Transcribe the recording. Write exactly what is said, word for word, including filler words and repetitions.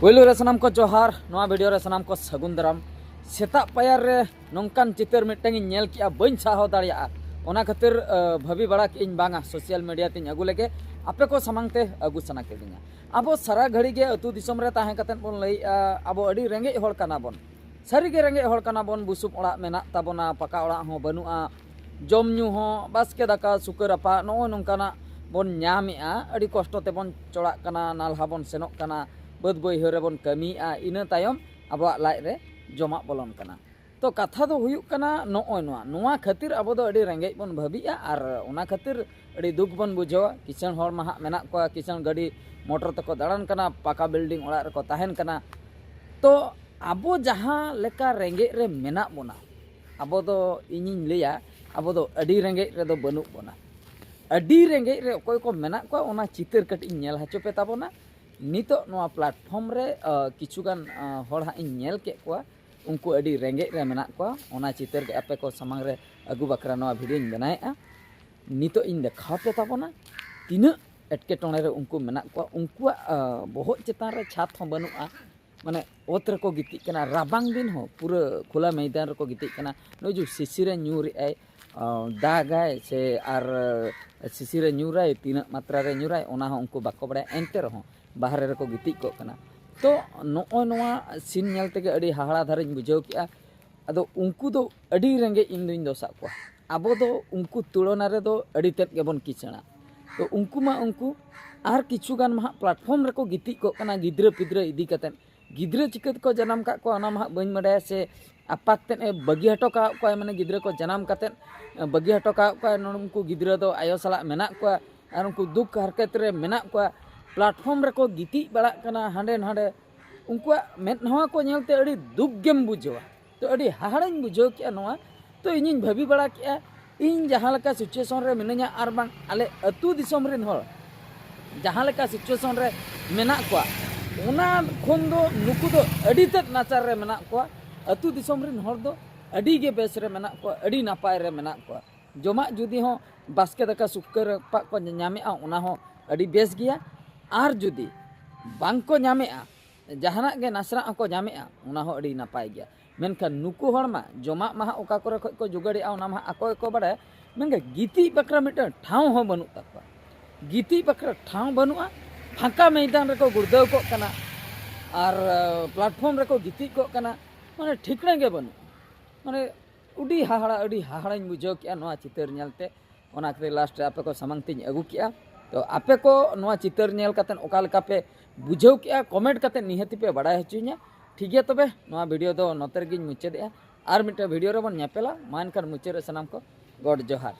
ᱯᱳᱭᱞᱳ ᱨᱮ ᱥᱟᱱᱟᱢ ᱠᱚ ᱡᱚᱦᱟᱨ, ᱱᱚᱣᱟ ᱵᱷᱤᱰᱤᱭᱳ ᱨᱮ ᱥᱟᱱᱟᱢ ᱠᱚ ᱥᱟᱹᱜᱩᱱ ᱫᱟᱨᱟᱢ᱾ ᱥᱮᱛᱟᱜ ᱯᱟᱭᱟᱨ ᱨᱮ ᱱᱚᱝᱠᱟᱱ ᱪᱤᱛᱟᱹᱨ ᱢᱤᱫᱴᱟᱝ ᱤᱧ ᱧᱮᱞ ᱠᱮᱜᱼᱟ, ᱵᱟᱹᱧ ᱥᱟᱦᱟᱣ ᱫᱟᱲᱮᱭᱟᱜᱼᱟ᱾ ᱚᱱᱟ ᱠᱷᱟᱹᱛᱤᱨ ᱵᱷᱟᱹᱵᱤ ᱵᱟᱲᱟ ᱠᱮᱜᱼᱟᱹᱧ, ᱵᱟᱝᱟ, ᱥᱳᱥᱟᱞ ᱢᱤᱰᱤᱭᱟ ᱛᱤᱧ ᱟᱹᱜᱩ ᱞᱮᱜᱮ, ᱟᱯᱮ ᱠᱚ ᱥᱟᱢᱟᱝ ᱛᱮ ᱟᱹᱜᱩ ᱥᱟᱱᱟ ᱠᱤᱫᱤᱧᱟ᱾ ᱟᱵᱚ ᱥᱟᱨᱟ ᱜᱷᱟᱹᱲᱤ ᱜᱮ ᱟᱹᱛᱩ ᱫᱤᱥᱚᱢ ᱨᱮ ᱛᱟᱦᱮᱸ ᱠᱟᱛᱮᱫ ᱵᱚᱱ ᱞᱟᱹᱭᱮᱜᱼᱟ, ᱟᱵᱚ ᱟᱹᱰᱤ ᱨᱮᱸᱜᱮᱡ ᱦᱚᱲ ᱠᱟᱱᱟ ᱵᱚᱱ᱾ ᱥᱟᱹᱨᱤ ᱜᱮ ᱨᱮᱸᱜᱮᱡ ᱦᱚᱲ ᱠᱟᱱᱟ ᱵᱚᱱ, ᱵᱩᱥᱩᱵ ᱚᱲᱟᱜ ᱢᱮᱱᱟᱜ ᱛᱟᱵᱚᱱᱟ, ᱯᱟᱠᱟ ᱚᱲᱟᱜ ᱦᱚᱸ ᱵᱟᱹᱱᱩᱜᱼᱟ, ᱡᱚᱢ ᱧᱩ ᱦᱚᱸ ᱵᱟᱥᱠᱮ ᱫᱟᱠᱟ, ᱥᱩᱠᱟᱹ ᱨᱟᱯᱟᱜ, ᱱᱚᱜᱼᱚ ᱱᱚᱝᱠᱟᱱᱟᱜ ᱵᱚᱱ ᱧᱟᱢᱮᱜᱼᱟ᱾ ᱟᱹᱰᱤ ᱠᱚᱥᱴᱚ ᱛᱮᱵᱚᱱ ᱪᱚᱲᱟᱜ ᱠᱟᱱᱟ, ᱱᱟᱞᱦᱟ ᱵᱚᱱ ᱥᱮᱱᱚᱜ ᱠᱟᱱᱟ, ᱵᱟᱹᱫᱽ ᱵᱟᱹᱭᱦᱟᱹᱲ ᱨᱮᱵᱚᱱ ᱠᱟᱹᱢᱤᱭᱮᱜᱼᱟ, ᱤᱱᱟᱹ ᱛᱟᱭᱚᱢ ᱟᱵᱚᱣᱟᱜ ᱞᱟᱡ ᱨᱮ ᱡᱚᱢᱟᱜ ᱵᱚᱞᱚᱱ ᱠᱟᱱᱟ᱾ ᱛᱚ ᱠᱟᱛᱷᱟ ᱫᱚ ᱦᱩᱭᱩᱜ ᱠᱟᱱᱟ ᱱᱚᱜᱼᱚᱭ ᱱᱚᱣᱟ, ᱱᱚᱣᱟ ᱠᱷᱟᱹᱛᱤᱨ ᱟᱵᱚ ᱫᱚ ᱟᱹᱰᱤ ᱨᱮᱸᱜᱮᱡ ᱵᱚᱱ ᱵᱷᱟᱹᱵᱤᱜᱼᱟ ᱟᱨ ᱚᱱᱟ ᱠᱷᱟᱹᱛᱤᱨ ᱟᱹᱰᱤ ᱫᱩᱠ ᱵᱚᱱ ᱵᱩᱡᱷᱟᱹᱣᱟ᱾ ᱠᱤᱥᱟᱹᱬ ᱦᱚᱲ ᱢᱟ ᱦᱟᱸᱜ ᱢᱮᱱᱟᱜ ᱠᱚᱣᱟ, ᱠᱤᱥᱟᱹᱬ ᱜᱟᱹᱰᱤ ᱢᱚᱴᱚᱨ ᱛᱮᱠᱚ ᱫᱟᱬᱟᱱ ᱠᱟᱱᱟ, ᱯᱟᱠᱟ ᱵᱤᱞᱰᱤᱝ ᱚᱲᱟᱜ ᱨᱮᱠᱚ ᱛᱟᱦᱮᱱ ᱠᱟᱱᱟ᱾ ᱛᱚ ᱟᱵᱚ ᱡᱟᱦᱟᱸ ᱞᱮᱠᱟ ᱨᱮᱸᱜᱮᱡ ᱨᱮ ᱢᱮᱱᱟᱜ ᱵᱚᱱᱟ, ᱟᱵᱚ ᱫᱚ, ᱤᱧᱤᱧ ᱞᱟᱹᱭᱟ, ᱟᱵᱚ ᱫᱚ ᱟᱹᱰᱤ ᱨᱮᱸᱜᱮᱡ ᱨᱮᱫᱚ ᱵᱟᱹᱱᱩᱜ ᱵᱚᱱᱟ᱾ ᱟᱹᱰᱤ ᱨᱮᱸᱜᱮᱡ ᱨᱮ ᱚᱠᱚᱭ ᱠᱚ ᱢᱮᱱᱟᱜ ᱠᱚᱣᱟ, ᱚᱱᱟ ᱪᱤᱛᱟᱹᱨ ᱠᱟᱹᱴᱤᱡ ᱤᱧ ᱧᱮᱞ ᱦᱚᱪᱚ ᱯᱮ ᱛᱟᱵᱚᱱᱟ᱾ ᱱᱤᱛᱚᱜ ᱱᱚᱣᱟ ᱯᱞᱟᱴᱯᱷᱚᱨᱢ ᱨᱮ ᱟᱹ, ᱠᱤᱪᱷᱩᱜᱟᱱ ᱟᱹ, ᱦᱚᱲ ᱦᱟᱸᱜ ᱤᱧ ᱧᱮᱞ ᱠᱮᱫ ᱠᱚᱣᱟ, ᱩᱱᱠᱩ ᱟᱹᱰᱤ ᱨᱮᱸᱜᱮᱡ ᱨᱮ ᱢᱮᱱᱟᱜ ᱠᱚᱣᱟ᱾ ᱚᱱᱟ ᱪᱤᱛᱟᱹᱨ ᱜᱮ ᱟᱯᱮ ᱠᱚ ᱥᱟᱢᱟᱝ ᱨᱮ ᱟᱹᱜᱩ ᱵᱟᱠᱷᱨᱟ ᱱᱚᱣᱟ ᱵᱷᱤᱰᱤᱭᱳᱧ ᱵᱮᱱᱟᱣᱮᱫᱼᱟ᱾ ᱱᱤᱛᱚᱜ ᱤᱧ ᱫᱮᱠᱷᱟᱣ ᱯᱮ ᱛᱟᱵᱚᱱᱟ, ᱛᱤᱱᱟᱹᱜ ᱮᱴᱠᱮᱴᱚᱬᱮ ᱨᱮ ᱩᱱᱠᱩ ᱢᱮᱱᱟᱜ ᱠᱚᱣᱟ᱾ ᱩᱱᱠᱩᱣᱟᱜ ᱟᱹ, ᱵᱚᱦᱚᱜ ᱪᱮᱛᱟᱱ ᱨᱮ ᱪᱷᱟᱛ ᱦᱚᱸ ᱵᱟᱹᱱᱩᱜᱼᱟ, ᱢᱟᱱᱮ ᱚᱛ ᱨᱮᱠᱚ ᱜᱤᱛᱤᱡ ᱠᱟᱱᱟ, ᱨᱟᱵᱟᱝ ᱫᱤᱱ ᱦᱚᱸ ᱯᱩᱨᱟᱹ ᱠᱷᱩᱞᱟ ᱢᱚᱭᱫᱟᱱ ᱨᱮᱠᱚ ᱜᱤᱛᱤᱡ ᱠᱟᱱᱟ᱾ ᱱᱩᱭ ᱡᱮ ᱥᱤᱥᱤᱨᱮ ᱧᱩᱨᱮᱜᱼᱟᱭ, ᱟᱹ, ᱫᱟᱜᱟᱭ ᱥᱮ ᱟᱨ ᱥᱤᱥᱤᱨᱮ ᱧᱩᱨᱟᱭ, ᱛᱤᱱᱟᱹᱜ ᱢᱟᱛᱨᱟ ᱨᱮ ᱧᱩᱨᱟᱭ, ᱚᱱᱟ ᱦᱚᱸ ᱩᱱᱠᱩ ᱵᱟᱠᱚ ᱵᱟᱲᱟᱭᱟ᱾ ᱮᱱᱛᱮ ᱨᱮᱦᱚᱸ ᱵᱟᱦᱨᱮ ᱨᱮᱠᱚ ᱜᱤᱛᱤᱡ ᱠᱚᱜ ᱠᱟᱱᱟ᱾ ᱛᱚ ᱱᱚᱜᱼᱚᱭ ᱱᱚᱣᱟ ᱥᱤᱱ ᱧᱮᱞ ᱛᱮᱜᱮ ᱟᱹᱰᱤ ᱦᱟᱦᱟᱲᱟ ᱫᱷᱟᱨᱟᱧ ᱵᱩᱡᱷᱟᱹᱣ ᱠᱮᱜᱼᱟ᱾ ᱟᱫᱚ ᱩᱱᱠᱩ ᱫᱚ ᱟᱹᱰᱤ ᱨᱮᱸᱜᱮᱡ ᱤᱧ ᱫᱩᱧ ᱫᱚᱥᱟᱜ ᱠᱚᱣᱟ᱾ ᱟᱵᱚ ᱫᱚ ᱩᱱᱠᱩ ᱛᱩᱞᱚᱱᱟ ᱨᱮᱫᱚ ᱟᱹᱰᱤ ᱛᱮᱫ ᱜᱮᱵᱚᱱ ᱠᱤᱥᱟᱹᱬᱟ᱾ ᱛᱚ ᱩᱱᱠᱩ ᱢᱟ ᱩᱱᱠᱩ, ᱟᱨ ᱠᱤᱪᱷᱩ ᱜᱟᱱ ᱢᱟ ᱦᱟᱸᱜ ᱯᱞᱟᱴᱯᱷᱚᱨᱢ ᱨᱮᱠᱚ ᱜᱤᱛᱤᱡ ᱠᱚᱜ ᱠᱟᱱᱟ ᱜᱤᱫᱽᱨᱟᱹ ᱯᱤᱫᱽᱨᱟᱹ ᱤᱫᱤ ᱠᱟᱛᱮᱫ᱾ ᱜᱤᱫᱽᱨᱟᱹ ᱪᱤᱠᱟᱹ ᱛᱮᱠᱚ ᱡᱟᱱᱟᱢ ᱠᱟᱜ ᱠᱚᱣᱟ ᱚᱱᱟ ᱢᱟ ᱦᱟᱸᱜ ᱵᱟᱹᱧ ᱵᱟᱰᱟᱭᱟ, ᱥᱮ ᱟᱯᱟᱛ ᱛᱮᱫ ᱮ ᱵᱟᱹᱜᱤ ᱦᱚᱴᱚ ᱠᱟᱜ ᱠᱚᱣᱟᱭ, ᱢᱟᱱᱮ ᱜᱤᱫᱽᱨᱟᱹ ᱠᱚ ᱡᱟᱱᱟᱢ ᱠᱟᱛᱮᱫ ᱵᱟᱹᱜᱤ ᱦᱚᱴᱚ ᱠᱟᱜ ᱠᱚᱣᱟᱭ᱾ ᱱᱚᱰᱮ ᱩᱱᱠᱩ ᱜᱤᱫᱽᱨᱟᱹ ᱫᱚ ᱟᱭᱳ ᱥᱟᱞᱟᱜ ᱢᱮᱱᱟᱜ ᱠᱚᱣᱟ ᱟᱨ ᱩᱱᱠᱩ ᱫᱩᱠ ᱦᱟᱨᱠᱮᱛ ᱨᱮ ᱢᱮᱱᱟᱜ ᱠᱚᱣᱟ, ᱯᱞᱟᱴᱯᱷᱚᱨᱢ ᱨᱮᱠᱚ ᱜᱤᱛᱤᱡ ᱵᱟᱲᱟᱜ ᱠᱟᱱᱟ ᱦᱟᱸᱰᱮ ᱱᱟᱰᱮ᱾ ᱩᱱᱠᱩᱣᱟᱜ ᱢᱮᱫᱦᱟ ᱠᱚ ᱧᱮᱞᱛᱮ ᱟᱹᱰᱤ ᱫᱩᱠ ᱜᱮᱢ ᱵᱩᱡᱷᱟᱹᱣᱟ᱾ ᱛᱚ ᱟᱹᱰᱤ ᱦᱟᱦᱟᱲᱟᱧ ᱵᱩᱡᱷᱟᱹᱣ ᱠᱮᱜᱼᱟ ᱱᱚᱣᱟ᱾ ᱛᱚ ᱤᱧᱤᱧ ᱵᱷᱟᱹᱵᱤ ᱵᱟᱲᱟ ᱠᱮᱜᱼᱟ, ᱤᱧ ᱡᱟᱦᱟᱸ ᱞᱮᱠᱟ ᱥᱤᱪᱩᱭᱮᱥᱚᱱ ᱨᱮ ᱢᱤᱱᱟᱹᱧᱟ ᱟᱨ ᱵᱟᱝ ᱟᱞᱮ ᱟᱹᱛᱩ ᱫᱤᱥᱚᱢ ᱨᱮᱱ ᱦᱚᱲ ᱡᱟᱦᱟᱸ ᱞᱮᱠᱟ ᱥᱤᱪᱩᱭᱮᱥᱚᱱ ᱨᱮ ᱢᱮᱱᱟᱜ ᱠᱚᱣᱟ, ᱚᱱᱟ ᱠᱷᱚᱱ ᱫᱚ ᱱᱩᱠᱩ ᱫᱚ ᱟᱹᱰᱤ ᱛᱮᱫ ᱱᱟᱪᱟᱨ ᱨᱮ ᱢᱮᱱᱟᱜ ᱠᱚᱣᱟ᱾ ᱟᱹᱛᱩ ᱫᱤᱥᱚᱢ ᱨᱮᱱ ᱦᱚᱲ ᱫᱚ ᱟᱹᱰᱤ ᱜᱮ ᱵᱮᱥ ᱨᱮ ᱢᱮᱱᱟᱜ ᱠᱚᱣᱟ, ᱟᱹᱰᱤ ᱱᱟᱯᱟᱭ ᱨᱮ ᱢᱮᱱᱟᱜ ᱠᱚᱣᱟ᱾ ᱡᱚᱢᱟᱜ ᱡᱩᱫᱤ ᱦᱚᱸ ᱵᱟᱥᱠᱮ ᱫᱟᱠᱟ ᱥᱩᱠᱟᱹ ᱨᱟᱯᱟᱜ ᱠᱚ ᱧᱟᱢᱮᱜᱼᱟ, ᱚᱱᱟ ᱦᱚᱸ ᱟᱹᱰᱤ ᱵᱮᱥ ᱜᱮᱭᱟ᱾ ᱟᱨ ᱡᱩᱫᱤ ᱵᱟᱝ ᱠᱚ ᱧᱟᱢᱮᱜᱼᱟ, ᱡᱟᱦᱟᱱᱟᱜ ᱜᱮ ᱱᱟᱥᱨᱟᱜ ᱦᱚᱸᱠᱚ ᱧᱟᱢᱮᱜᱼᱟ, ᱚᱱᱟ ᱦᱚᱸ ᱟᱹᱰᱤ ᱱᱟᱯᱟᱭ ᱜᱮᱭᱟ᱾ ᱢᱮᱱᱠᱷᱟᱱ ᱱᱩᱠᱩ ᱦᱚᱲ ᱢᱟ ᱡᱚᱢᱟᱜ ᱢᱟ ᱦᱟᱸᱜ ᱚᱠᱟ ᱠᱚᱨᱮ ᱠᱷᱚᱡ ᱠᱚ ᱡᱳᱜᱟᱲᱮᱜᱼᱟ, ᱚᱱᱟ ᱢᱟ ᱦᱟᱸᱜ ᱟᱠᱚ ᱜᱮᱠᱚ ᱵᱟᱲᱟᱭᱟ᱾ ᱢᱮᱱᱠᱷᱟᱱ ᱜᱤᱛᱤᱡ ᱵᱟᱠᱷᱨᱟ ᱢᱤᱫᱴᱟᱝ ᱴᱷᱟᱶ ᱦᱚᱸ ᱵᱟᱹᱱᱩᱜ ᱛᱟᱠᱚᱣᱟ᱾ ᱜᱤᱛᱤᱡ ᱵᱟᱠᱷᱨᱟ ᱴᱷᱟᱶ ᱵᱟᱹᱱᱩᱜᱼᱟ, ᱯᱷᱟᱸᱠᱟ ᱢᱚᱭᱫᱟᱱ ᱨᱮᱠᱚ ᱜᱩᱲᱫᱟᱹᱣ ᱠᱚᱜ ᱠᱟᱱᱟ ᱟᱨ ᱯᱞᱟᱴᱯᱷᱚᱨᱢ ᱨᱮᱠᱚ ᱜᱤᱛᱤᱡ ᱠᱚᱜ ᱠᱟᱱᱟ, ᱢᱟᱱᱮ ᱴᱷᱤᱠᱟᱹᱱᱟ ᱜᱮ ᱵᱟᱹᱱᱩᱜᱼᱟ᱾ ᱢᱟᱱᱮ ᱟᱹᱰᱤ ᱦᱟᱦᱟᱲᱟ, ᱟᱹᱰᱤ ᱦᱟᱦᱟᱲᱟᱧ ᱵᱩᱡᱷᱟᱹᱣ ᱠᱮᱜᱼᱟ ᱱᱚᱣᱟ ᱪᱤᱛᱟᱹᱨ ᱧᱮᱞᱛᱮ᱾ ᱚᱱᱟ ᱠᱷᱟᱹᱛᱤᱨ ᱞᱟᱥᱴ ᱨᱮ ᱟᱯᱮ ᱠᱚ ᱥᱟᱢᱟᱝ ᱛᱤᱧ ᱟᱹᱜᱩ ᱠᱮᱜᱼᱟ᱾ ᱛᱚ ᱟᱯᱮ ᱠᱚ ᱱᱚᱣᱟ ᱪᱤᱛᱟᱹᱨ ᱧᱮᱞ ᱠᱟᱛᱮᱫ ᱚᱠᱟ ᱞᱮᱠᱟ ᱯᱮ ᱵᱩᱡᱷᱟᱹᱣ ᱠᱮᱜᱼᱟ, ᱠᱚᱢᱮᱱᱴ ᱠᱟᱛᱮᱫ ᱱᱤᱦᱟᱹᱛᱤ ᱯᱮ ᱵᱟᱲᱟᱭ ᱦᱚᱪᱚᱧᱟ᱾ ᱴᱷᱤᱠ ᱜᱮᱭᱟ, ᱛᱚᱵᱮ ᱱᱚᱣᱟ ᱵᱷᱤᱰᱤᱭᱳ ᱫᱚ ᱱᱚᱛᱮ ᱨᱮᱜᱮᱧ ᱢᱩᱪᱟᱹᱫᱮᱜᱼᱟ᱾ ᱟᱨ ᱢᱤᱫᱴᱟᱝ ᱵᱷᱤᱰᱤᱭᱳ ᱨᱮᱵᱚᱱ ᱧᱮᱯᱮᱞᱟ᱾ ᱢᱟ ᱮᱱᱠᱷᱟᱱ ᱢᱩᱪᱟᱹᱫ ᱨᱮ ᱥᱟᱱᱟᱢ ᱠᱚ ᱜᱚᱰ ᱡᱚᱦᱟᱨ᱾